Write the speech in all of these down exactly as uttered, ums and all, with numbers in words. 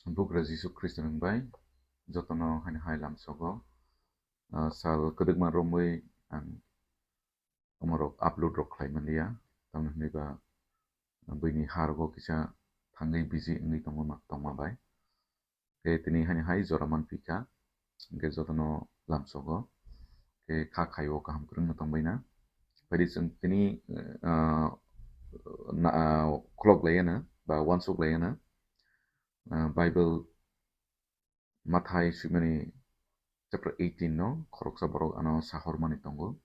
Bugra Jisu Khristo ni bai jotono haino hai lamsogo, ah, sal kwdwkma romwi ang omorok upload rok khlai manliya, tamni hwnwi ba buini ha rogo kisa thangwi busy wngwi tongma, tongma bai. Khe tini haino hai jora manphi kha, hwnkhe jotono lamsogo, khe kha khaio kaham kwrwngno tongbaina. Phaidi chwng tini, ah, na, ah, khulok laiyana ba uansuk laiyana, ah, Bible Mathai swimani chapter eighteen no khoroksa borok ano sahormani tongo.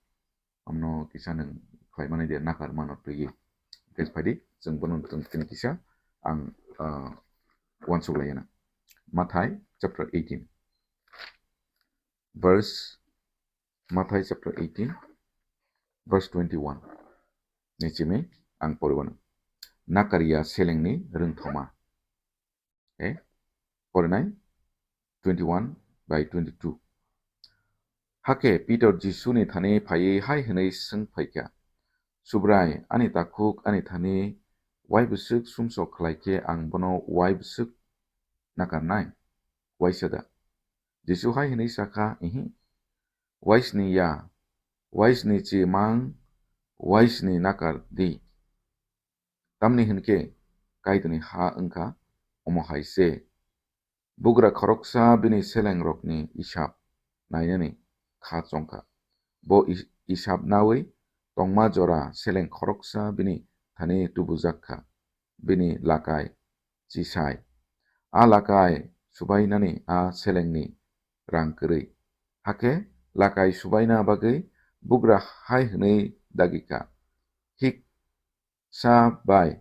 Amno kisa nwng khlaimani de nakar mano twiwi. Hwnkhe phaidi chwng bono chwng tini kisa ang, ah, uansuk laiyana. Mathai chapter eighteen, verse, Mathai chapter eighteen, verse twenty-one ni simi ang poriwano. Nakar ya selengni rwngthoma. Eh? Porinai twenty-one by twenty-two. Hakhe Peter Jisuni thani phaiwi hai hwnwi swng phaikha, "Subrai, ani takhuk ani thani uaibwswk sumsok khlai khe ang bono uaibwswk nakarnai? Uaisa da?" Jisu hai hwnwi sakha, "Ihi, uaisni ya, uaisni chi mang, uaisni nakar di. Tamni hwn khe Kaitorni ha wng kha omo hai se. Bugra khoroksa bini selengrokni isap nainani kha chong kha. Bo is-, isap naui tongma jora seleng khoroksa bini thani tubujak kha, bini lakai chisai. A lakai subainani a selengni rang kwrwi. Hakhe lakai subaina bagwi bugra hai hwnwi dagi kha, 'Hik sa bai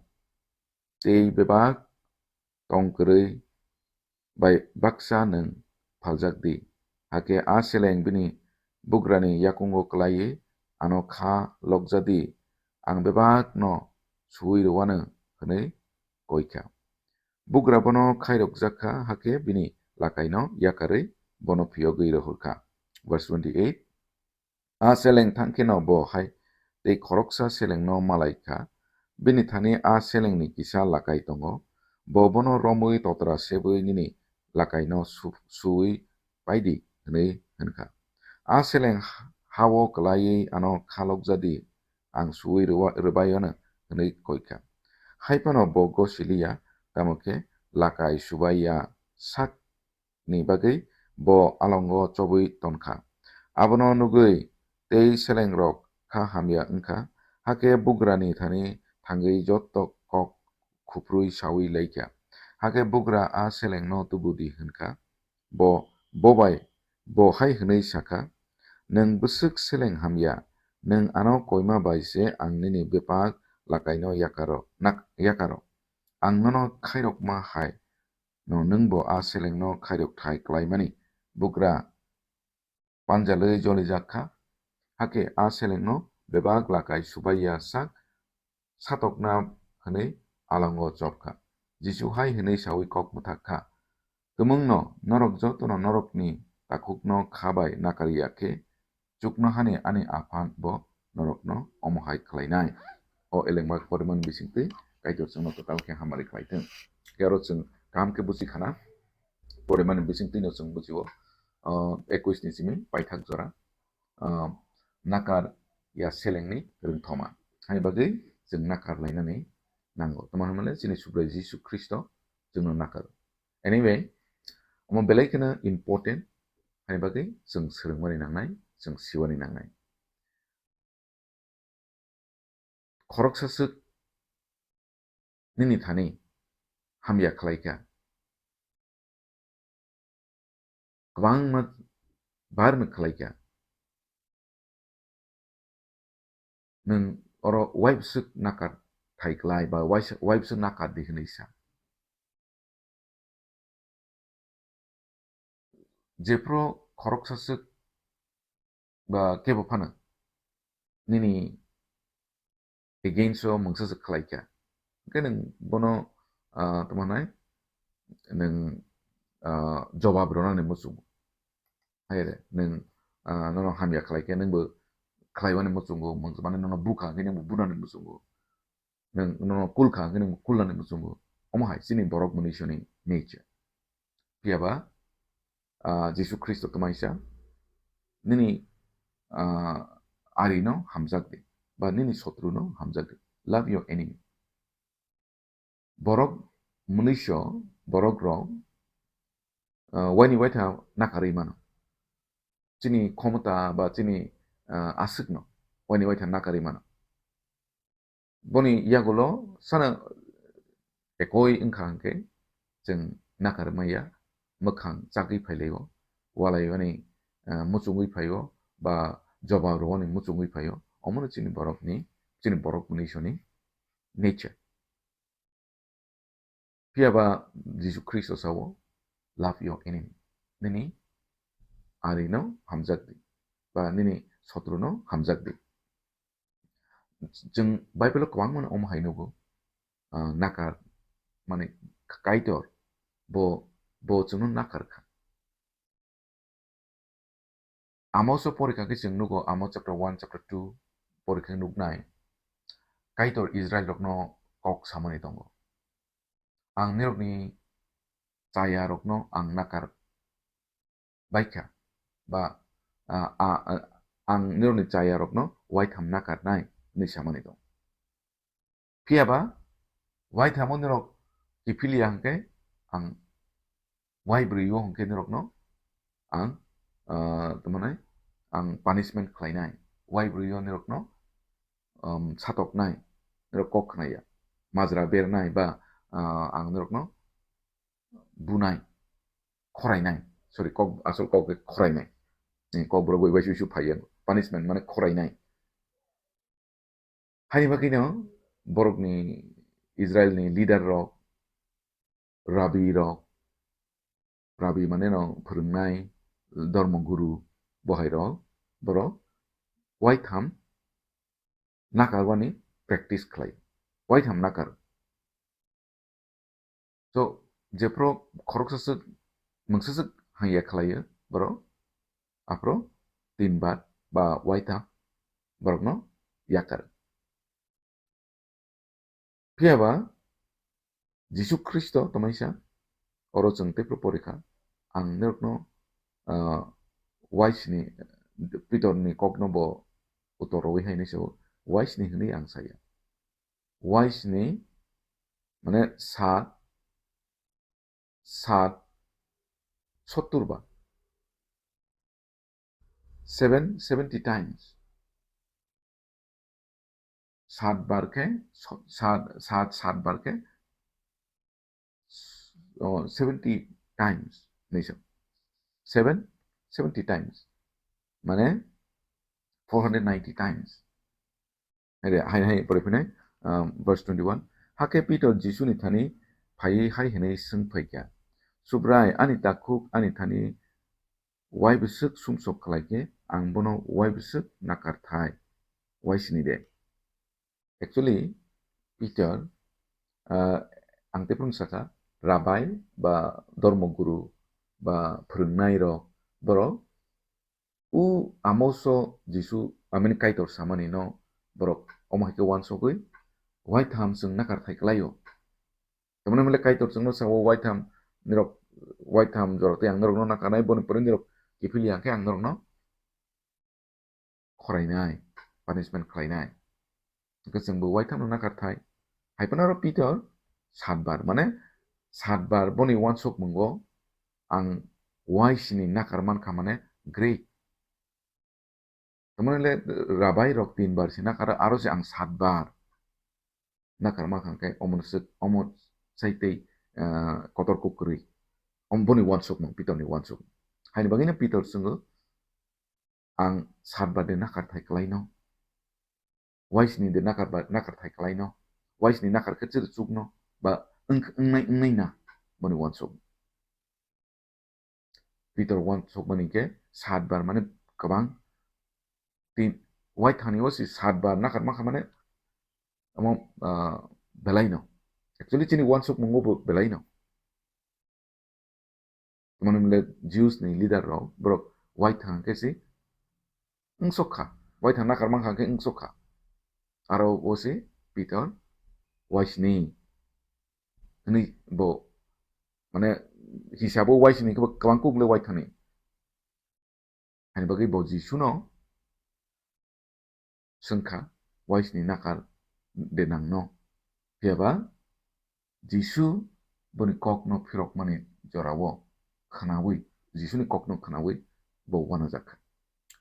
tei bebak tong kwrwi bai baksa nwng phaljak di.' Hakhe a seleng bini bugrani yakungo klaiwi ano kha lokja di, "Ang bebakno suui rwano," hwnwi koi kha. Bugra bono khairokjak kha, hakhe bini lakaino yakarwi bono phiyogwi rohor kha. Verse twenty-eight. A seleng thang kheno bo hai tei khoroksa selengno malai kha. Bini thani a selengni kisa lakai tongo. Bo bono romwi totra sebwi nini lakaino su-, suui pai di, hwnwi hwn kha. A seleng ha-, ha-o klaiwi ano kha lokja di, ang suui rwa-, rwbai ano, hwnwi koi kha. Hai phano bo gosiliya, tamo khe lakai subai ya sak ni bagwi bo alongo chobwi ton kha. Abono nugwi tei selengrok kha hamya wng kha, hakhe bugrani thani thangwi joto kok khuprwi saui lai kha. Hakhe bugra a selengno tubu di hwn kha. Bo, bo bai bo hai hwnwi sa kha, "Nwng bwswk seleng hamya, nwng ano koima bai se ang nini bebak lakaino yakaro, nak-, yakaro. Ang nono khairokma hai no nwngbo a selengno khairok thai klaimani." Bugra panjalwi jolijak kha, hakhe a selengno bebak lakai subai ya sak satokna hwnwi alongo chop kha. Jisu hai hwnwi saui kok mwthak kha, "Tumungno norok jotono norokni takhukno kha bai nakar ya khe, chuknohani ani Apha bo norokno omo hai khlainai." O elengma porimani bisingtwi Kaitor chwngno kwtal khe hamari khlai thung. Khe oro chwng kaham khe buchi khana, porimani bisingtwino chwng buchio, ah, ekwis ni simi paithak jora, ah, nakar ya selengni rwngthoma. Hai bagwi chwng nakar lainani nango. Tamo hwnmale chini Subrai Jisu Khristo chwngno nakar. Anyway, omo belai kheno important, hai bagwi chwng swrwngmani nangnai, chwng siwani nangnai. Khoroksa swk nini thani hamya khlai kha, kwbangma barno khlai kha, nwng oro uaibwswk nakar thai klai ba uaisa-, uaibwswk nakar di hwnwi sa. Jephru khoroksa swk ba kebo phano nini against o mungsa swk khlai kha, hwnkhe nwng bono, ah, tamo hwnai, nwng, ah, jobab rwnani muchungo. Hai de, nwng, ah, nono hamya khlai khe nwngbo khlaiwani muchungo, mungsa mani nono bukha hwnkhe nwngbo bunani muchungo. Nwng nono kul kha hwnkhe nwng kulnani muchungo. Omo hai chini borok mwnwisoni nature. Phiya ba, ah, Jisu Khristo twmaisa, nini, ah, ari no hamjak di, ba nini sotru no hamjak di. Love your enemy. Borok mwnwiso, borok rok, ah, waini waitha nakarwi mano. Chini khomota ba chini, ah, aswk no waini waitha nakarwi mano. Boni yagulo sana ekoi wngkha hwnkhe chwng nakarwi maya, mwkhang chagwi phailaio, walai ani, ah, muchungwi phaio, ba jobab rwani muchungwi phaio, omono chini borokni, chini borok mwnwisoni nature. Phiya ba Jisu Khristo sao, "Love your enemy." Nini ari no hamjak di, ba nini sotru no hamjak di. Chwng Bible o kwbangma no omo hai nugo, ah, nakar, mane Kaitor, bo, bo chwngno nakar kha. Amos o porikha khe chwng nugo, Amos chapter one, chapter two porikha nuknai, Kaitor Israel rokno kok samani tongo, "Ang nirokni chaya rokno ang nakar baikha, ba, a, a, a, ang nirokni chaya rokno waitham nakarnai," hinwi samani tongo. Phiya ba, waithamo nirok kiphiliya hwnkhe, ang waibrwi o hwnkhe nirokno ang, ah, tamo nai, ang punishment khlainai. Waibrwi o nirokno, um, satoknai, nirok kok khnaya. Majra bernai ba, ah, ang nirokno bunai, khorainai. Sorry, kok, asol kok khe khorainai. Ni kok borok bai bai su su phaiya. Punishment mane khorainai. Haini bagwino borokni Israelni leader rok, rabi rok, rabi mane no phwrwngnai, dhormo guru, bohai rok, borok waitham nakarwani practice khlai, waitham nakar. So, jephru khoroksa swk, mungsa swk hangya khlaio, borok aphru tin bar ba waitham borokno yakar. Phiya ba Jisu Khristo twmaisa, oro chwng teiphru porikha, ang nirokno, ah, waisni, Pitorni kokno bo utor rwui hai hinwi sao, waisni hinwi ang saya. Waisni, mane sat, sat, sottur ba. Seven, seventy times. Sat bar khe, so-, sat, sat, sat bar khe, oh, seventy times, hinwi sao. Seven, seventy times. Mane, four hundred ninety times. Hai de, hai, hai, pore phinai, um, verse twenty-one. Hakhe Pitor Jisuni thani phaiwi hai hwnwi swng phaikha, "Subrai, ani takhuk ani thani wai bwswk sumsok khlai khe, ang bono wai bwswk nakar thai, wai sini de." Actually, Peter, ah, ang tei phano saka, rabai ba dhormo guru ba phwrwngnai rok, borok u Amos o Jisu, I mean, Kaitor samani no borok omo hai khe uansugwi waitham chwng nakar thai kwlai o. Tamoni hwnle Kaitor chwngno sao, "Waitham nirok, waitham jora tei ang norokno nakarnai, boni pore nirok kiphiliya khe ang norokno khorainai, punishment khlainai." Hwnkhe chwngbo waithamno nakar thai. Hai phano aro Peter satbar, mane satbar boni uansukmungo ang waisini nakar mankha, mane great. Tamoni le rabai rok tin bar se nakar, aro se ang sat bar nakar ma kha khe omo se, omo sai tei, ah, kotor kukrwi. Om boni uansukmung, Pitor ni uansukmung. Haini bagwi no Pitor swngo, "Ang sat bar de nakar thai kwlai no. Waisini de nakar ba, nakar thai kwlai no. Waisini nakar khe chwrwchuk no. Ba wng-, wngnai, wngnai na." Boni uansukmung. Pitor uansukmani khe sat bar, mane kwbang. Tin, waithani o si sat bar nakar mankha, mane omo, ah, belai no. Actually, chini uansukmungo bo belai no. Tamoni hwnle Jews ni leader rok, borok waithang khe si wngsok kha, waithang nakar mankha khe wngsok kha. Aro o si Pitor waisini hwnwi bo, mane, hisabo waisini kwbang kuk le waithani. Hani bagwi bo Jisuno swngkha, "Waisini nakar de nangno?" Phiyaba Jisu boni kokno phirokmani jorao khwnawi, Jisuni kokno khwnawi bo uanajakha.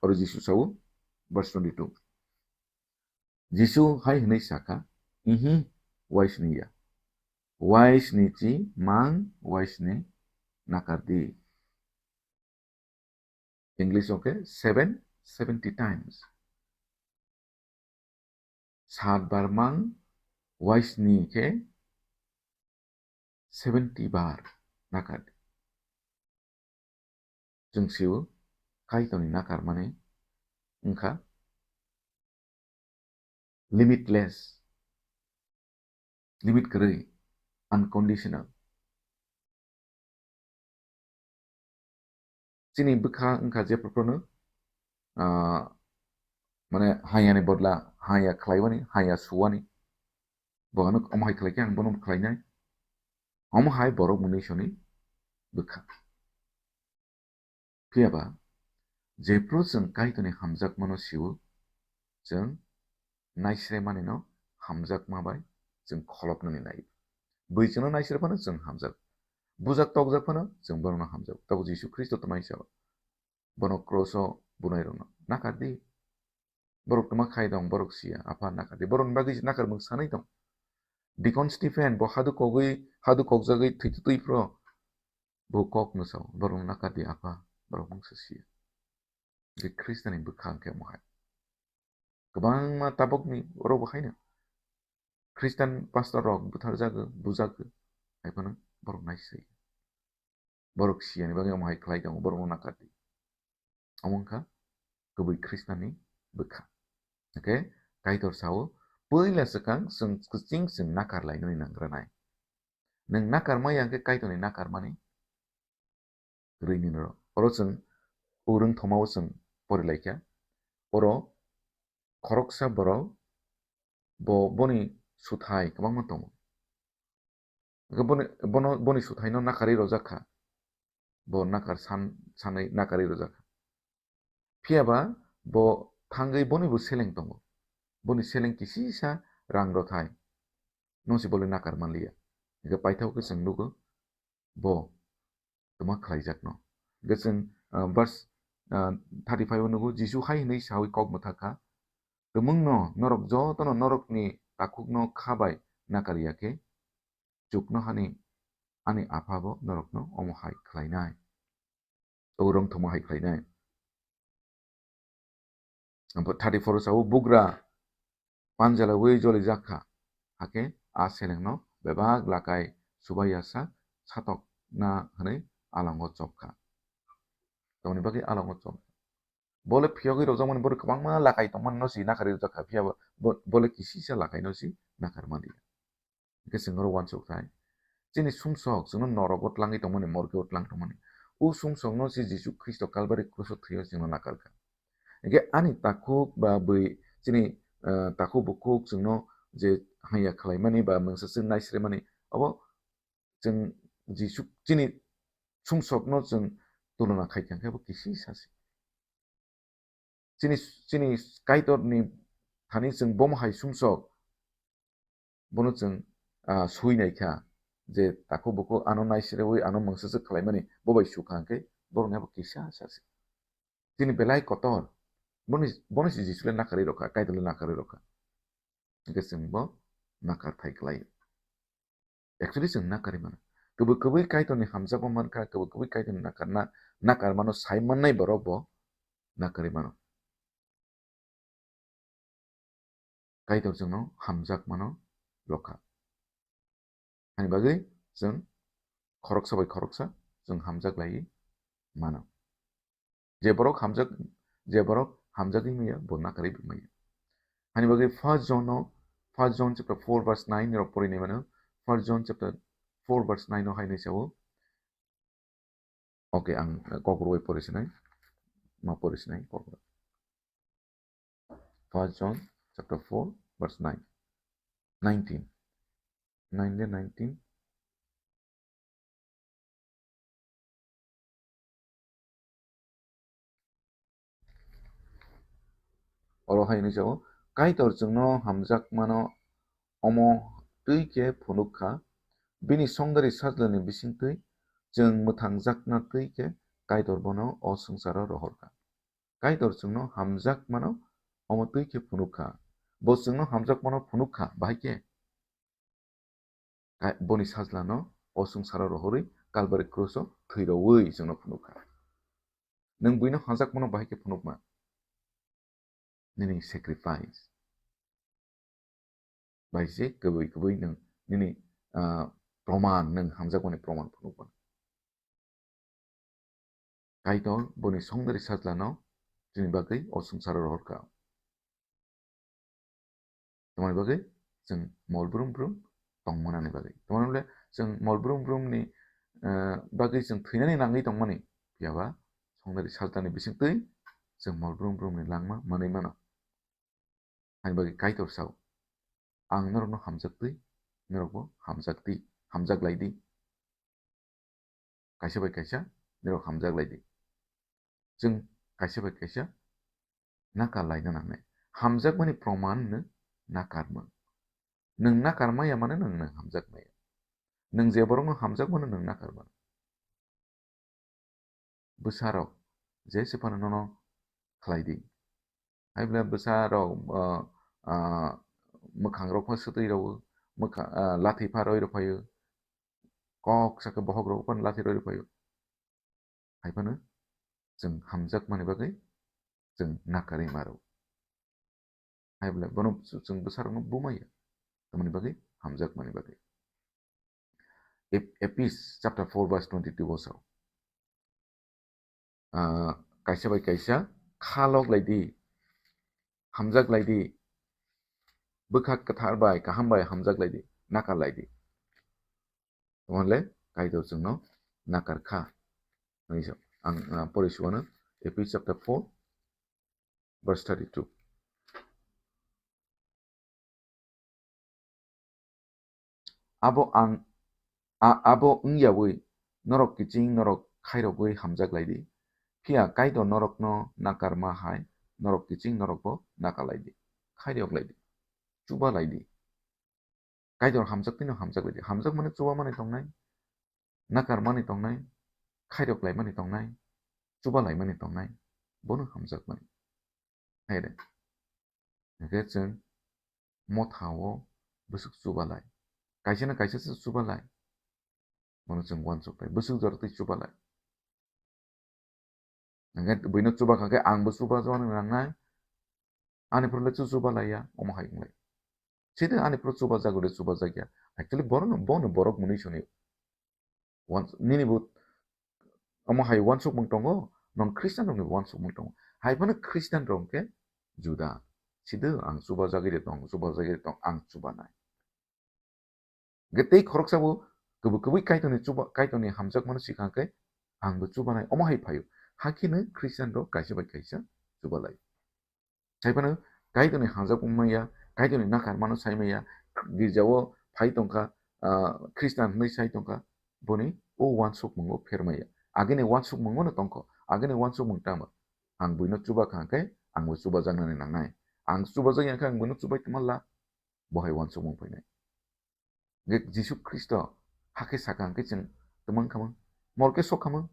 Oro Jisu sao, verse twenty-two. Jisu hai hwnwi sakha, "Ihi, waisini ya. Waisini chi mang, waisini nakar di." English o khe seven, seventy times. Sat bar mang, waisini khe seventy bar nakar di. Chwng sio, Kaitorni nakar mani wngkha limitless, limit kwrwi, unconditional. Chini bwkha wngkha je phuru phuru no, ah, mane hayani bodla haya khlaiwani, haya suwani. Bo ano omo hai khlai khe ang bono khlainai. Omo hai borok mwnwi soni bwkha. Phiyaba, jephru chwng Kaitorni hamjakmano sio, chwng naisremanino hamjakma bai chwng kholopnani nai. Bui chwngno naisre phano chwng hamjak. Bujak tokjak phano chwng bonono hamjak. Tabuk Jisu Khristo tongmani sabo. Bono kroso bunairokno nakar di. Borok tongma khai tong, borok sia, Apha nakar di. Borokni bagwi nakar mung sanai tong. Deacon Stephen bo hadu kogwi, hadu kokjagwi thwi twi phro. Bo kok no sao, borok nakar di Apha, borok mungsa sia. Je Khristianni bwkha hwnkhe omo hai. Kwbangma tabukni oro bo haino. Khristian pastor rok butharjago, bujago, hai phano borok naisai. Borok siyani bagwi omo hai khlai tongo, borokno nakar di. Omo wngkha kubui Khristianni bwkha. Hwnkhe Kaitor sao, puila swkang chwng kwching chwng nakar lainani nangranai. Nwng nakar maya hwnkhe Kaitorni nakar mani kwrwi nini rw. Oro chwng o rwngthomao chwng porilaikha. Oro khoroksa borok bo boni suthai kwbangma tongo. Hwnkhe boni, bono, boni suthaino nakarwi rwjak kha. Bo nakar san-, sanwi nakarwi rwjak kha. Phiyaba bo thangwi boni bo seleng tongo. Boni seleng kisisa rang rwthai. Nungsi bolwi nakar manliya. Hwnkhe paithao khe chwng nugo bo tongma khlaijakno. Hwnkhe chwng, ah, verse, ah, thirty-five o nugo, Jisu hai hwnwi sawi kok mwthak kha, "Tumungno norok jotono norokni takhukno kha bai nakar ya khe, chuknohani ani Apha bo norokno omo hai khlainai." O rwngthoma hai khlainai. Obo thirty-four o sao, "Bugra panjalawi jolijak kha, hakhe a selengno bebak lakai subai ya sak satok na hwnwi alongo chop kha." Tamoni bagwi alongo chop? Bole phiyogwi rwjakmani borok kwbangma lakai tongmani no si nakarwi rwjak kha, phiyaba bo-, bole kisisa lakai no si nakar mani. Hwnkhe chwng oro uansuk thai. Chini sumsok chwngno norogo tlangwi tongmani, morgeo tlang tongmani. O sumsokno se Jisu Khristo Kalbari kruso thwio chwngno nakar kha. Hwnkhe ani takhuk ba bui chini, eh, takhuk bukhuk chwngno je hamya khlaimani ba mungsa chwng naisremani, obo chwng Jisu chini sumsokno chwng tulona khai kha, hwnkhe bo kisisa se. Chini, chini Kaitorni thani chwng bomo hai sumsok, bono chwng, ah, sui nai kha, je takhuk bukhuk ano naisrewi, ano mungsa se khlaimani, bo bai su kha hwnkhe, borokni abo kisa sa se. Chini belai kotor, boni, bono se Jisu le nakarwi rw kha, Kaitor le nakarwi rw kha. Hwnkhe chwng bo nakar thai klai. Actually, chwng nakarwi mano. Kubui kubui Kaitorni hamjakma man kha, kubui kubui Kaitorni nakarna, nakarmano sai mannai borok bo nakarwi mano. Kaitor chwngno hamjakmano rw kha. Ani bagwi chwng khoroksa bai khoroksa chwng hamjak laiwi mano. Je borok hamjak, je borok hamjagwi maya, bo nakarwi bo maya. Hani bagwi First John no, First John chapter four verse nine rok pori nai mano. First John chapter four verse nine no hai nai sao. Okay, ang, eh, Kokborok bai pori sinai. Ma pori sinai Kokborok. First John chapter four verse nine. Nineteen. Nine le nineteen. Oro hai hwnwi sao, Kaitor chwngno hamjakmano omo twi khe phunuk kha, bini songdari sajlani bisingtwi chwng mwthangjakna twi khe Kaitor bono o swngcharo rohor kha. Kaitor chwngno hamjakmano omo twi khe phunuk kha. Bo chwngno hamjakmano phunuk kha, bahai khe? Ka-, boni sajlano o swngcharo rohorwi Kalbari kruso thwi rwui chwngno phunuk kha. Nwng buino hamjakmano bahai khe phunukma? Nini sacrifice bai se kwbwi kwbwi nwng nini, ah, proman, nwng hamjakmani proman phunukma. Kaitor boni songdari sajlano chini bagwi o swngcharo rohor kha. Tamoni bagwi chwng mol brum brum tongmanani bagwi. Tamoni hwnle chwng mol brum brumni, eh, bagwi chwng thwinani nangwi tongmani. Phiyaba songdari sajlani bisingtwi chwng mol brum brumni langma manwi mano. Ani bagwi Kaitor sao, "Ang norokno hamjak twi, norokbo hamjak di, hamjak lai di." Kaisa bai kaisa norok hamjak lai di. Chwng kaisa bai kaisa nakar laina nangnai. Hamjakmani proman no nakarmung. Nwng nakar maya mano nwng, nwng hamjak maya. Nwng je borokno hamjak mano nwng nakar mano. Bwsarok jese phano nono khlai di. Hai bwle bwsarok, ah, ah, mwkhangrok pha swtwi rwo, mwkha-, ah, lathi pha roi rw phaio. Kok sakhe bohokrok pha lathi roi rw phaio. Hai phano chwng hamjakmani bagwi chwng nakarwi maro. Hai bwle bono chwng bwsarokno bumaya. Tamoni bagwi hamjakmani bagwi. Ep-, Ephes chapter four verse twenty-two o sao. Ah, kaisa bai kaisa kha lok lai di, hamjak lai di, bwkha kwthar bai, kaham bai hamjak lai di, nakar lai di. Tamo le Kaitor chwngno nakar kha. Ani so ang, ah, pori suwano Ephes chapter four verse thirty-two. Abo ang, a-, abo wngyawi norok kiching norok khairogwi hamjak lai di. Phiya Kaitor norokno nakarma hai norok kiching norokbo nakar lai di. Khairok lai di. Chuba lai di. Kaitor hamjak tino hamjak lai di. Hamjak mani chuba mani tongnai. Nakar mani tongnai. Khairok lai mani tongnai. Chuba lai mani tongnai. Bono hamjak mani. Hai de. Hingke chwng motha o bwswk chuba lai. Kaisa na kaisa se chuba lai. Bono chwng uansuk pai. Bwswk jora twi chuba lai. Hingke buino chuba kha khe ang bo chuba jani nangnai. Ani phuru le chu chuba lai ya, omo hai wng lai. Side ani phuru chuba jago de chuba jak ya. Actually, borok no, bono borok mwnwi soni. Uans-, nini bo omo hai uansukmung tongo, non Christian rokni uansukmung tongo. Hai phano Christian rok hwnkhe juda. Side ang chuba jagwi de tong, chuba jagwi de tong, ang chuba nai. Hwnkhe tei khoroksa bo kwbwi kwbwi Kaitorni chuba, Kaitorni hamjakmano swkang khe ang bo chuba nai. Omo hai phaio. Hakhe no Christian rok kaisa bai kaisa chuba lai. Sai phano Kaitorni hamjakmung maya, Kaitorni nakar mano sai maya, girjao phai tongkha, ah, Christian hwnwi sai tongkha, boni o uansukmungo pher maya. Agini uansukmungo no tongkho, agini uansukmung tamo. Ang buino chuba kha khe, ang bo chuba jaknani nangnai. Ang chuba jak ya khe, ang buino chubai tongma la, bo hai uansukmung phainai. Hwnkhe Jisu Khristo hakhe sakha hwnkhe chwng twmang khamang, mol khe sok khamang.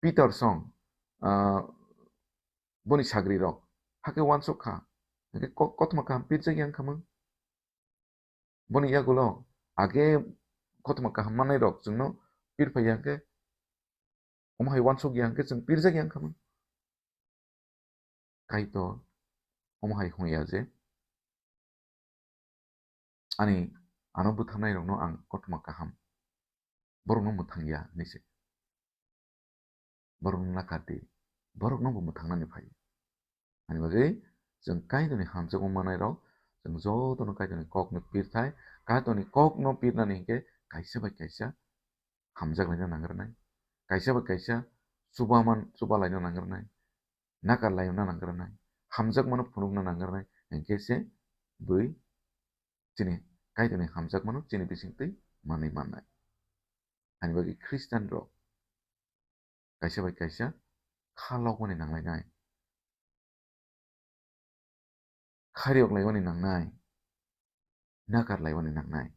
Peter song, ah, boni sagri rok hakhe uansuk kha, hwnkhe ko-, kothoma kaham pirjak yang khamang. Boni yagulo age kothoma kaham manai rok chwngno pirphai ya hwnkhe, omo hai uansuk ya hwnkhe chwng pirjak yang khamang. Kaitor omo hai hwn ya je, ani ano bwtharnai rokno ang kothoma kaham, borokno mwthang ya hinwi se. Borokno nakar di, borokno bo mwthangnani phai. Ani bagwi chwng Kaitorni hamjakma manai rok, chwng jotono Kaitorni kokno pirthai, Kaitorni kokno pirnani hinkhe kaisa bai kaisa hamjak laina nangrwnai, kaisa bai kaisa chuba man, chuba laina nangrwnai, nakar laina nangrwnai, hamjakmano phunukna nangrwnai, hinkhe se bui chini Kaitorni hamjakmano chini bisingtwi manwi mannai. Ani bagwi Christian rok kaisa bai kaisa kha lokmani nanglainai. khairok laiwani nangnai, nakar laiwani nangnai.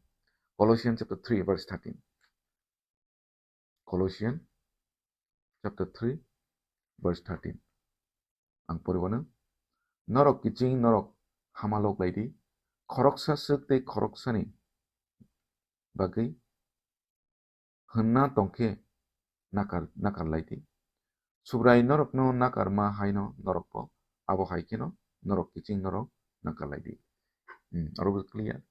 Colossians chapter three verse thirteen. Colossians chapter three verse thirteen. Ang poriwano, norok kiching norok hamalok laidi, khoroksa swk tei khoroksani bagwi hwnna tongkhe nakar, nakar laidi. Subrai norokno nakarma haino norokbo abo hai kheno norok kiching norok nakar laidi. Hmm, oro bo clear.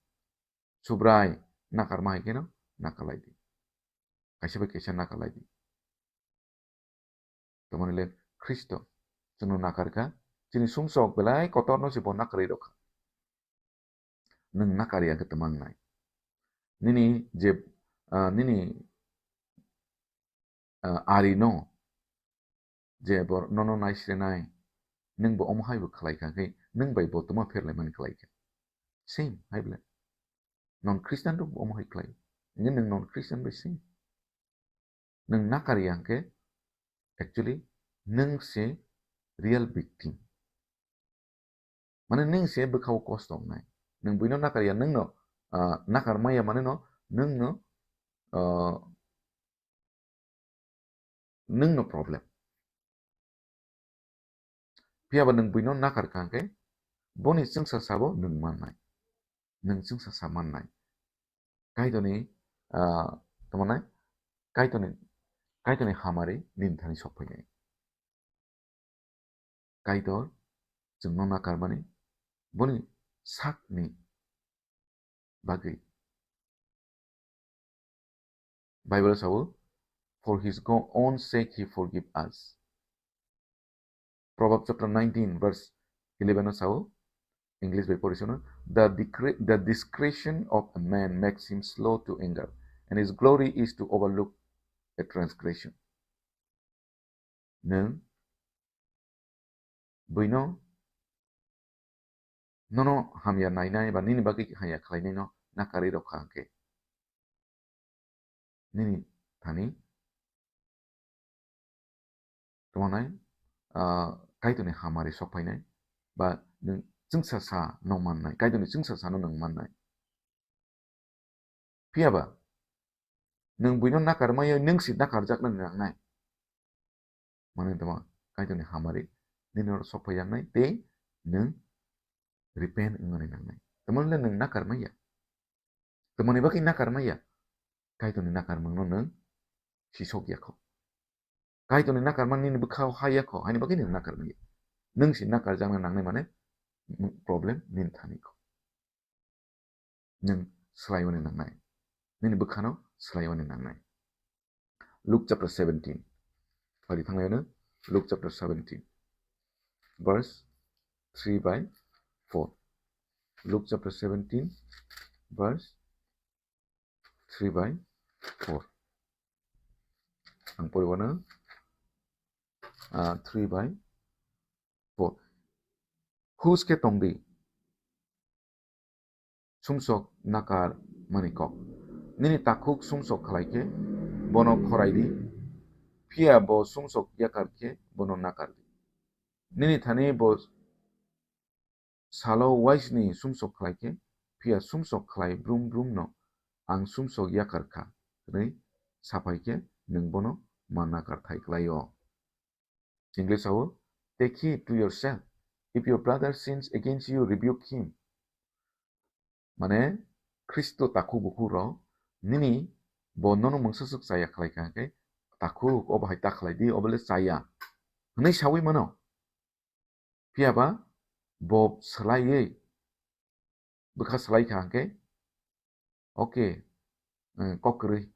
Subrai nakarma hai kheno nakar laidi. Kaisa bai kaisa nakar laidi. Tamani le Khristo chwngno nakar kha, chini sumsok belai kotorno se bo nakarwi rw kha. Nwng nakar ya khe tama wngnai? Nini je, ah, nini, ah, ari no je bo nono naisrenai, nwng bo omo hai bo khlai kha khe, nwng bai bo tama pherlaimani khlai kha? Same hai bole. Non Christian rok bo omo hai khlai. Nge nwng non Christian bai same. Nwng nakar ya hwnkhe, actually, nwng se real victim. Mane nwng se bwkhao kosto wngnai. Nwng buino nakar ya, nwngno, ah, nakar maya mane no, nwngno, ah, nwngno problem. Phiya ba nwng buino nakar kha hwnkhe, boni chwngsa sabo nwng mannai. Nwng chwngsa sa mannai. Kaitorni, ah, tamo nai? Kaitorni, Kaitorni hamari nini thani sok phainai. Kaitor chwngno nakarmani boni sakni bagwi. Bible sao, "For his go-, own sake he forgive us." Proverbs chapter nineteen verse eleven o sao, English bai pori sano, "The decre-, the discretion of a man makes him slow to anger, and his glory is to overlook a transgression." Nwng buino nono hamya nainai ba nini bagwi hamya khlainaino nakarwi rw kha hwnkhe, nini thani tamo nai, ah, Kaitorni hamari sok phainai, ba nwng chwngsa sa no mannai, Kaitorni chwngsa sa no nwng mannai. Phiya ba nwng buino nakar maya, nwng se nakarjakna nangnai. Mane tamo Kaitorni hamari nini oro sok phai yaknai tei nwng repent wngmani nangnai. Tamoni le nwng nakar maya. Tamoni bagwi nakar maya? Kaitorni nakarmungno nwng sisok ya kho. Kaitorni nakarmung nini bwkhao ha ya kho, haini bagwi nwng nakar maya. Nwng se nakarjakna nangnai mane problem nini thani kho. Nwng swlaiwani nangnai. Nini bwkhano swlaiwani nangnai. Luke chapter seventeen. Phari thanglaino Luke chapter seventeen, verse three by four. Luke chapter seventeen, verse three by four. Ang poriwano, ah, three by four. Hus khe tongdi. Sumsok nakar mani kok. Nini takhuk sumsok khlai khe bono khorai di, phiya bo sumsok yakar khe bono nakar di. Nini thani bo salo waisni sumsok khlai khe, phiya sumsok khlai brum brum no ang sumsok yakar kha hwnwi saphai khe nwng bono ma nakar thai klai-o. English o, "Take heed to yourself. If your brother sins against you, rebuke him." Mane, Khristo takhuk bukhuk rok, nini bo nono mungsa swk chaya khlai kha khe, takhuk obo hai ta khlai di, obo le chaya hwnwi saui mano. Phiya ba bo swlaiwi bwkha swlai kha hwnkhe, okay, eh, kok kwrwi,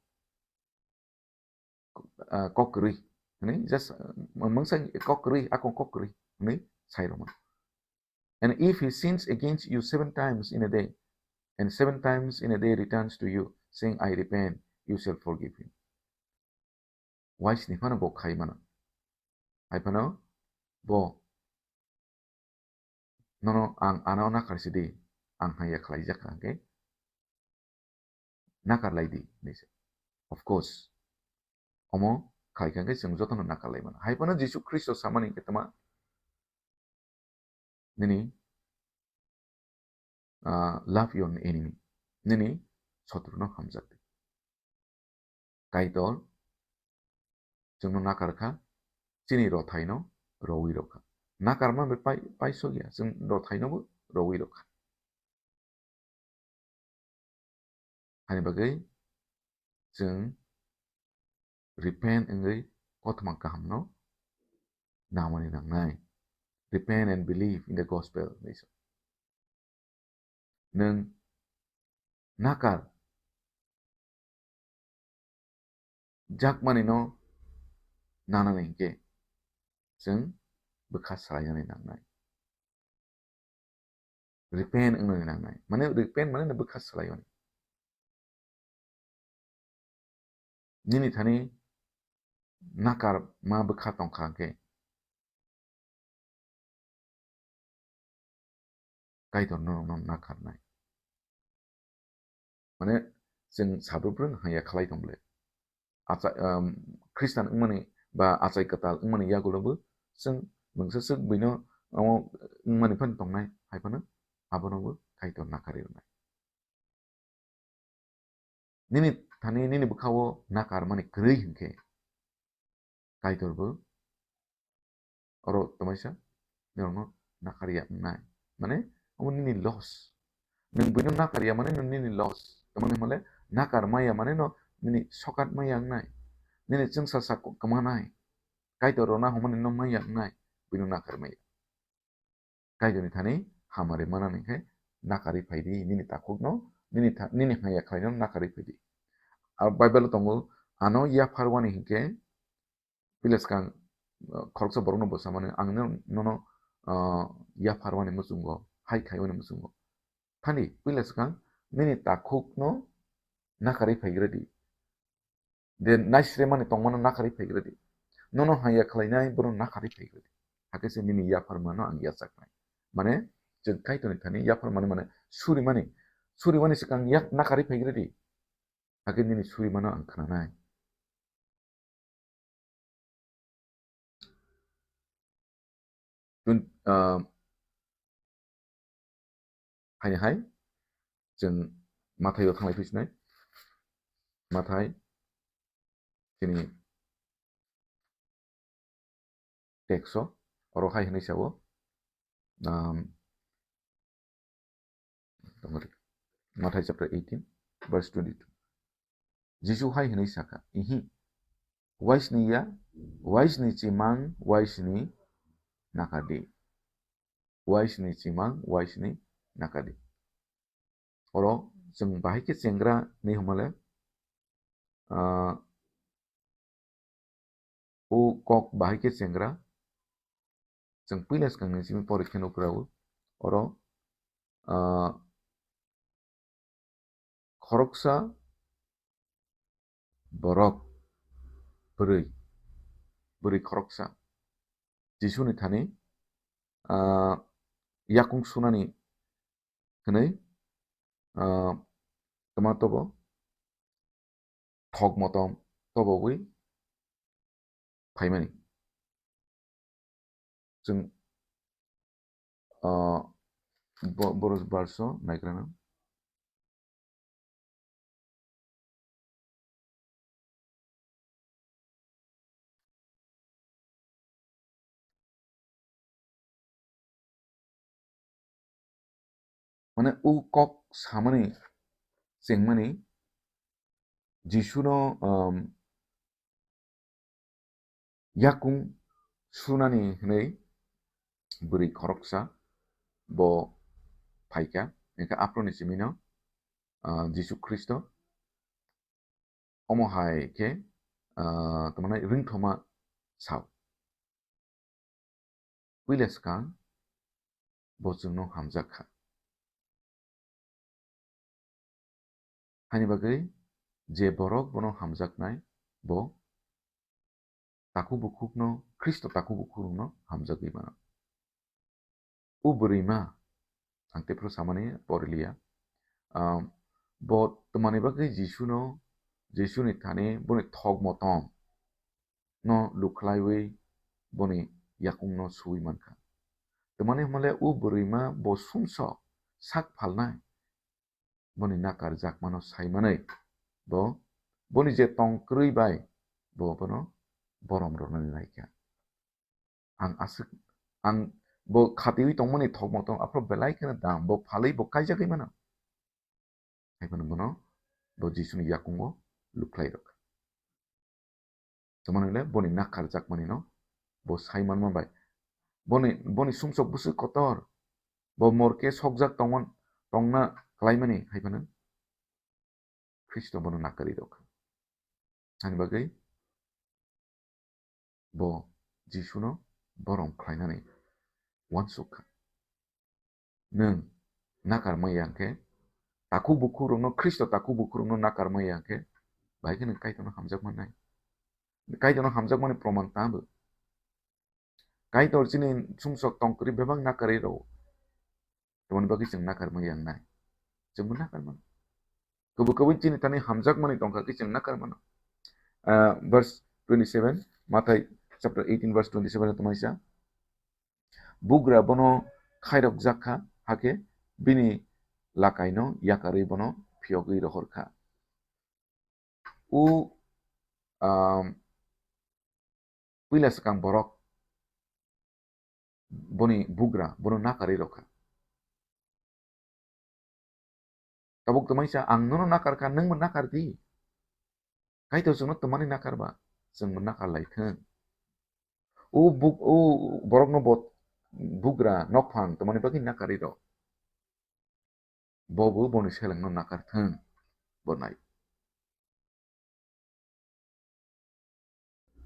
ah, kok kwrwi hwnwi just, ah, mungsa kok kwrwi, akung kok kwrwi hwnwi sai rwmano. "And if he sins against you seven times in a day, and seven times in a day returns to you, saying, 'I repent,' you shall forgive him." Waisni phano bo khai mano. Hai phano bo nono ang ano nakar sidi, ang haya khlaijak hwnkhe nakar lai di, hinwi se. Of course, omo khai kha hwnkhe chwng jotono nakar lai mano. Hai phano Jisu Khristo samani hwnkhe tama, nini ah, love your enemy. Nini sotru no hamjak di. Kaitor chwngno nakar kha, chini rothai no rowi rw kha. Nakarma bai pai, paisok ya, chwng rothai no bo rowi rw kha. Hani bagwi chwng repent wngwi kothoma kahamno namani nangnai. Repent and believe in the gospel, hinwi sa. Nwng nakar jakmani no nanani hinkhe chwng bwkha salainani nangnai. Repent wngnani nangnai. Mane repent mane no bwkha salaio. Nini thani nakar ma bwkha tongkha khe Kaitor norokno nakarnai. Mane chwng sabrupro haya khlai tong bole. Acha-, um, Khristan wngmani ba achai kwtal wngmani yagulo bo chwng mungsa swk buino omo wngmani phano tongnai, hai phano abono bo Kaitor nakari rwnai. Nini thani nini bwkhao nakarmani kwrwi hinkhe Kaitor bo oro tamaisa norokno nakar ya wngnai. Mane omo nini loss. Nwng buino nakar ya mane no nini loss. Tamoni hwnle nakar maya mane no nini sokat maya wngnai. Nini chwngsa sak kwmanai. Kaitor rwna hwnmani no maya wngnai. Buino nakar maya. Kaitorni thani hamari manani khe nakari phaidi, nini takhukno, nini tha-, nini haya khlaino nakari phaidi. A Bible tongo, ano yapharwani hinkhe, pila swkang, uh, khoroksa borokno bwsamani, ang no-, nono, uh, yapharwani muchungo, hai khaiwani muchungo. Thani, pila swkang, nini takhukno nakari phaigradi. De naisremani tongmano nakari phaigradi. Nono haya khlainai bono nakari phaigradi. Hakhe se nini yapharmano ang yachaknai. Mane, chwng Kaitorni thani yapharmani mane surimani. Surimani swkang yak nakari phaigradi. Hakhe nini surimano ang khnanai. Tun-, ah, haini hai, chwng Mathai o thanglai phi sinai. Mathai, chini text o, oro hai hwnwi sao, um, Mathai chapter eighteen, verse twenty-two. Jisu hai hwnwi sakha, "Ihi, waisni ya, waisni chimang, waisni nakadi. Waisni chimang, waisni nakadi." Oro chwng bahai khe chengra ni hwnmale, ah, o kok bahai khe chengra, chwng puila swkang ni simi porikhe nukrao, oro, ah, khoroksa borok, bwrwi, bwrwi khoroksa Jisuni thani, ah, yakung sunani hwnwi, ah, twma tobo thok motom tobogwi phaimani. Chwng, ah, bo-, boro verse o naikrana. Mane o kok samani chengmani Jisuno, um, yakung sunani hwnwi bwrwi khoroksa bo phaikha, hwnkhe aphuruni simino, ah, Jisu Khristo omo hai khe, ah, tamo hwnwi ringthoma sao. Puila swkang bo chwngno hamjak kha. Hani bagwi je borok bono hamjaknai, bo takhuk bukhukno, Khristo takhuk bukhukrokno hamjagwi mano. O bwrwima, ang tephuru samani poriliya, ah, bo twmani bagwi Jisuno, Jisuni thani boni thok motom no lukhlaiwi boni yakungno suwi mankha. Twmani hwnmale o bwrwima bo sumsok sak phalnai, boni nakarjakmano saimanwi bo boni je tong kwrwi bai bo bono borom rwnani naikha. Ang aswk, ang bo khatiwi tongmani thokma tong, aphuru belai kheno dam, bo phalwi bo kaijagwi mano. Hai phano bono bo Jisuni yakungo lukhlai rwkha. Tamani le boni nakarjakmani no bo sai manma bai. Boni, boni sumsok bwswk kotor. Bo morke sokjak tongman, tongna klaimani hai phano Khristo bono nakari rwkha. Ani bagwi bo Jisuno borom khlainani uansuk kha. Nwng nakar maya hwnkhe, takhuk bukhukrokno, Khristo takhuk bukhukrokno nakar maya hwnkhe, bahai khe nwng Kaitorno hamjak mannai. Kaitorno hamjakmani proman tamo. Kaitor chini sumsok tong kwrwi bebak nakarwi rwo. Tamoni bagwi chwng nakar maya wngnai. Chwngbo nakar mano. Kubui kubui chini thani hamjakmani tongkha khe chwng nakar mano. Ah, verse twenty-seven, Mathai chapter eighteen verse twenty-seven tongmani sa. Bugra bono khairokjak kha, hakhe bini lakaino yakarwi bono phiyogwi rohor kha. O, um, puila swkang borok boni bugra bono nakarwi rokha. Tabuk twmai sa, "Ang nono nakar kha, nwngbo nakar di." Kaitor chwngno twmani nakar ba, chwngbo nakar lai thung. O buk-, o borokno bo bugra nokphang twmani bagwi nakarwi rok. Bobo boni selengno nakar thung, bo nai.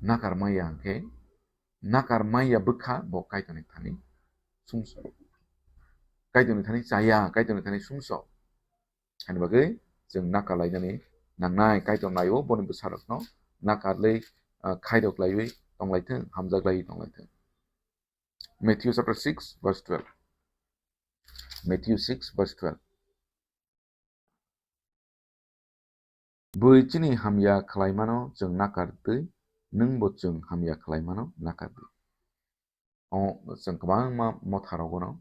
Nakar maya hwnkhe, nakar maya bwkha bo Kaitorni thani sumso. Kaitorni thani chaya, Kaitorni thani sumso. Ani bagwi chwng nakar lainani nangnai, Kaitor naio boni bwsarokno nakarlwi, ah, khairok laiwi tonglaithung, hamjak laiwi tonglaithung. Matthew chapter six, verse twelve. Matthew six, verse twelve. Bui chini hamya khlaimano chwng nakar twi, nwngbo chwng hamya khlaimano nakar di. O chwng kwbangma motharogono,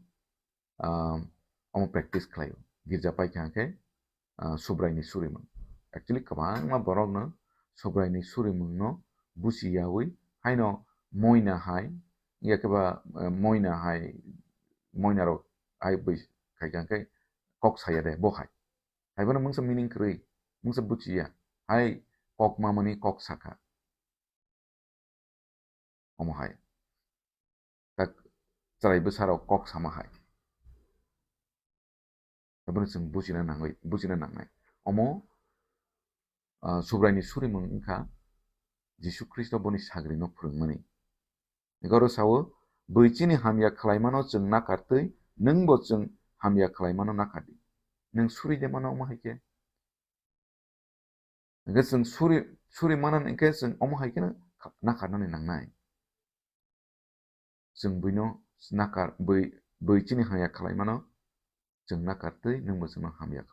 ah, omo practice khlaio. Girja paikha khe, ah, Subraini surimung. Actually, kwbangma borokno Subraini surimungno buchi yaui haino moina hai, yakhe ba, eh, moina hai, moinarok hai bui khaikha khe kok saya de bo hai. Haibono mungsa meaning kwrwi, mungsa buchiya. Hai kok mamani kok sakha. Omo hai. Tak chwrai bwsarok kok sama hai. Abono chwng buchina nangwi, buchina nangnai. Omo, ah, Subraini surimung wngkha Jisu Khristo boni sagrino phwrwngmani. Ego oro sao, bui chini hamya khlaimano chwng nakar twi, nwngbo chwng hamya khlaimano nakar di. Nwng suri de mano omo hai khe? Hingke chwng suri, suri manan hingke chwng omo hai kheno nakarnani nangnai. Chwng buino nakar, bui, bui chini hamya khlaimano chwng nakar twi, nwngbo chwngno hamya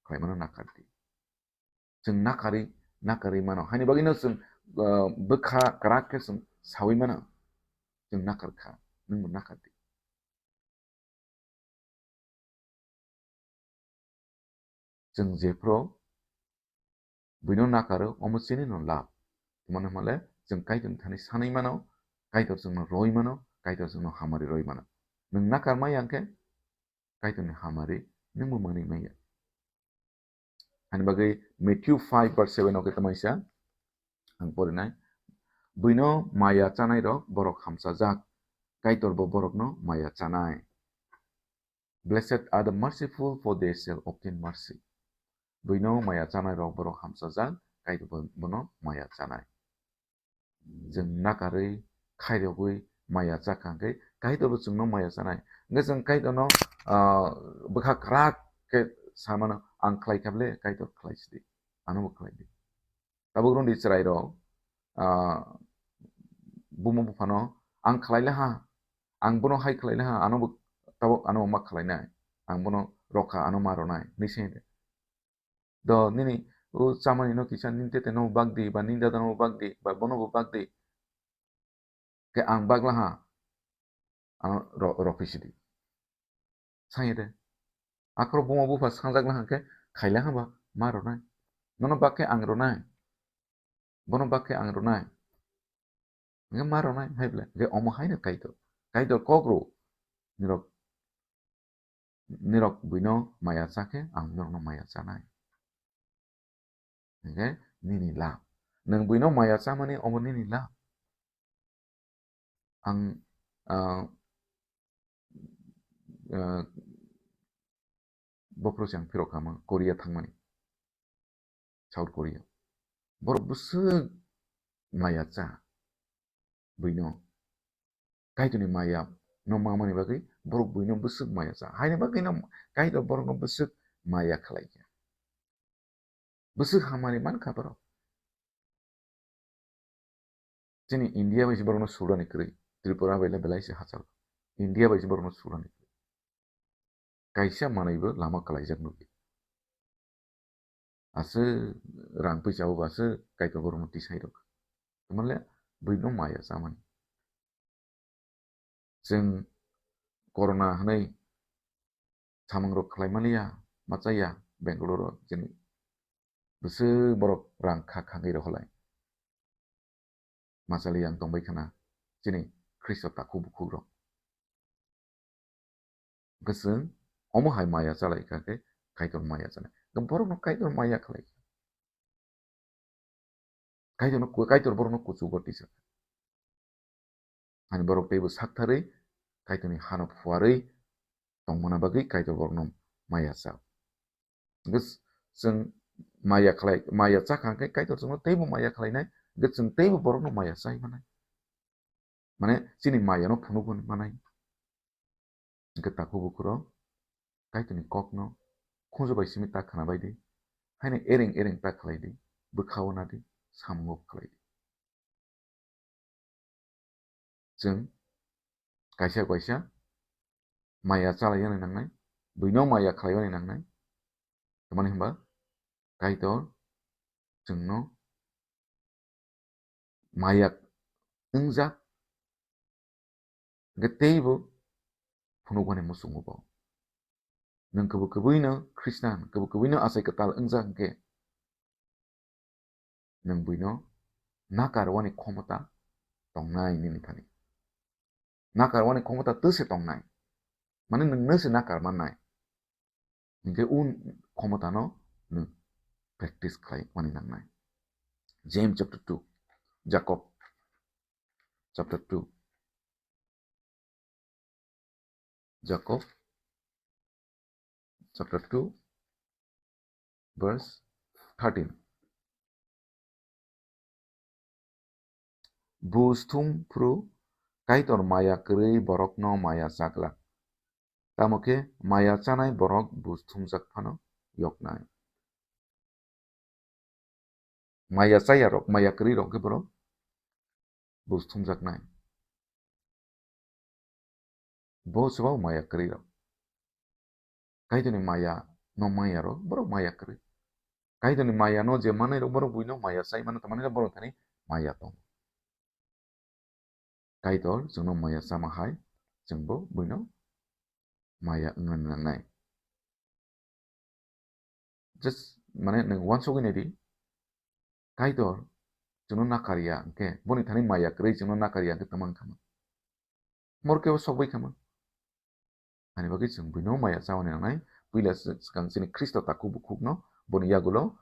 khlaimano nakar di. Chwng nakari, nakari mano. Haini bagwino chwng, ah, bwkha kwrak khe chwng saui mano. Chwng nakar kha, nwngbo nakar di. Chwng jephru buino nakaro, omo chini no lab. Tamani hwnle chwng Kaitorni thani sanwi mano, Kaitor chwngno roi mano, Kaitor chwngno hamari roi mano. Nwng nakar maya hwnkhe Kaitorni hamari nwngbo manwi maya. Ani bagwi Matthew five verse seven o khe tamaisa ang porinai. Buino maya chanai rok borok hamsajak, Kaitor bo borokno maya chanai. Blessed are the merciful, for they shall obtain mercy. Buino maya chanai rok borok hamsajak, Kaitor bo-, bono maya chanai. Chwng nakarwi, khairogwi maya chakha hwnkhe, Kaitor bo chwngno maya chanai. Hwnkhe chwng Kaitorno, ah, bwkha kwrak khe samano, "Ang khlai kha ble, Kaitor khlai sidi, ano bo khlai di." Tabuk rwngdi chwrairok, ah, buma buphano, "Ang khlai le ha, ang bono hai khlai le ha, ano bo tabuk ano ma khlainai, ang bono rokha, ano ma ronai," hinwi se. Do nini o chamani no kisa nini tete no bak di, ba nini dada no bak di, ba bono bo bak di. Khe ang bagla ha, ano ro-, rokhi sidi. Sanye de. Akhoro buma bupha sangjak na hwnkhe khaila hwnba ma rwnai. Nono bak khe ang rwnai. Bono bak khe ang rwnai. Hwnkhe ma rwnai hai ble. Hwnkhe omo haino Kaitor. Kaitor kok rw. Nirok, nirok buino maya cha khe ang norokno maya chanai. Hwnkhe nini lab. Nwng buino maya chamani omo nini lab. Ang, ah, ah, bophuru se ang phirok kha mang Korea thangmani. South Korea. Borok bwswk maya cha buino. Kaitorni maya no mangmani bagwi borok buino bwswk maya cha. Haini bagwi no Kaitor borokno bwswk maya khlai kha. Bwswk hamari man kha borok. Chini India bai se borokno surani kwrwi. Tripura bai le belai se hachal. India bai se borokno surani kwrwi. Kaisa manwi bo lama kwlaijak nukdi. Aswk rang pui chao ba aswk Kaitor borokno tisai rok. Tamale buino maya chamani. Chwng corona hwnwi samung rok khlai maliya, ma chaya Bangalore o chini bwswk borok rang kha khangwi rok holai. Ma chaliya ang tongbai khana chini Khristo takhuk bukhuk rok. Hwnkhe chwng omo hai maya chalai kha khe Kaitor maya chanai. Hwnkhe borokno Kaitor maya khlai kha. Kaitorno ku-, Kaitor borokno kuchugo tisa. Ani borok teibo saktharwi Kaitorni hano phuarwi tongmana bagwi Kaitor borokno maya chao. Hwnkhe chwng maya khlai, maya chakha hwnkhe Kaitor chwngno teibo maya khlainai, hwnkhe chwng teibo borokno maya chai manai. Mane chini maya no phunuk manai. Hwnkhe takhuk bukhuk rok Kaitorni kokno khunju bai simi ta khwna bai di. Haino ereng ereng ta khlai di, bwkha o na di, samungo khlai di. Chwng kaisa kaisa maya chalaiyani nangnai, buino maya khlaiwani nangnai. Tamani hwnba Kaitor chwngno maya wngjak, hwnkhe teibo phunukmani muchungo bo. Nwng kwbwi kwbwino Khristan, kwbwi kwbwino achai kwtal wngjak hwnkhe, nwng buino nakar wani khomota tongnai nini thani. Nakar wani khomota twse tongnai. Mane nwng no se nakar mannai. Hwnkhe un khomota no nwng practice khlai mani nangnai. James chapter two, Jacob chapter two. Jacob chapter two, verse thirteen. Buj thum phuru Kaitor maya kwrwi borokno maya chaglak. Tamo khe maya chanai borok buj thumjak phano yoknai. Maya chaya rok, maya kwrwi rok khe borok buj thumjaknai. Bo swbao maya kwrwi rok. Kaitorni maya no maya rok, borok maya kwrwi. Kaitorni maya no je manai rok, borok buino maya chai mano, tamani borok thani maya tong. Kaitor chwngno maya chama hai, chwngbo buino maya wngna nangnai. Just, mane, nwng uansugwi naidi, Kaitor chwngno nakar ya, hwnkhe boni thani maya kwrwi chwngno nakar ya, hwnkhe tama wngkha ma? Morke o sokbai kha ma? Ani bagwi chwng buino maya chawani nangnai. Puila swkang chini Khristo takhuk bukhukno boni yagulo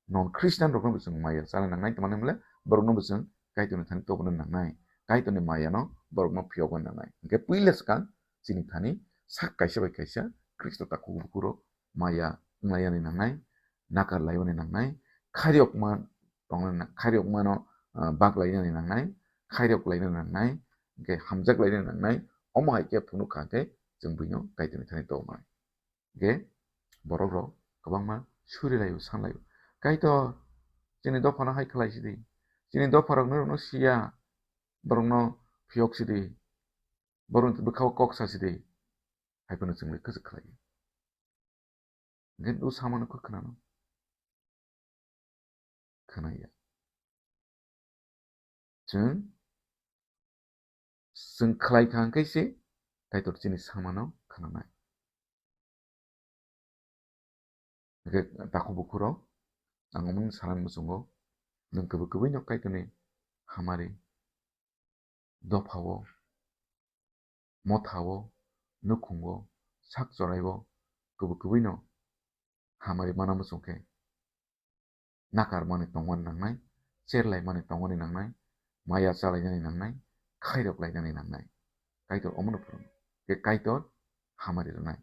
non Khristian rokno bo chwng maya chana nangnai, tamani hwnle borokno bo chwng Kaitorni thani tobona nangnai, Kaitorni mayano borokno phiyogna nangnai. Hwnkhe puila swkang chini thani sak kaisa bai kaisa Khristo takhuk bukhuk rok maya wnglaiyani nangnai, nakar laiwani nangnai, khairokma tongnani nang-, khairokmano, ah, bak lainani nangnai, khairok lainani nangnai, hwnkhe hamjak lainani nangnai, omo hai khe phunuk kha khe chwng buino Kaitorni thani tongmani. Hwnkhe borok rok kwbangma suri laio, san laio. Kaitor, chini dophano hai khlai sidi, chini dopha rok norokno siya, borokno phiyok sidi, borokni bwkhao kok sa sidi, hai phano chwng bai kwchwk khlai. Hwnkhe o samano khe khwnano? Khwnaya. Chwng, chwng khlai kha hwnkhe se Kaitor chini samano khwnanai. Hwnkhe takhuk bukhurok, ang omono sanani muchungo, nwng kubui kubui no Kaitorni hamari dophao, mothao, nukhungo, sak choraio kubui kubui no hamari mana muchung khe nakar mani tongmani nangnai, cherlai mani tongmani nangnai, maya chalainani nangnai, khairok lainani nangnai. Kaitor omono phwrwng khe Kaitor hamari rwnai.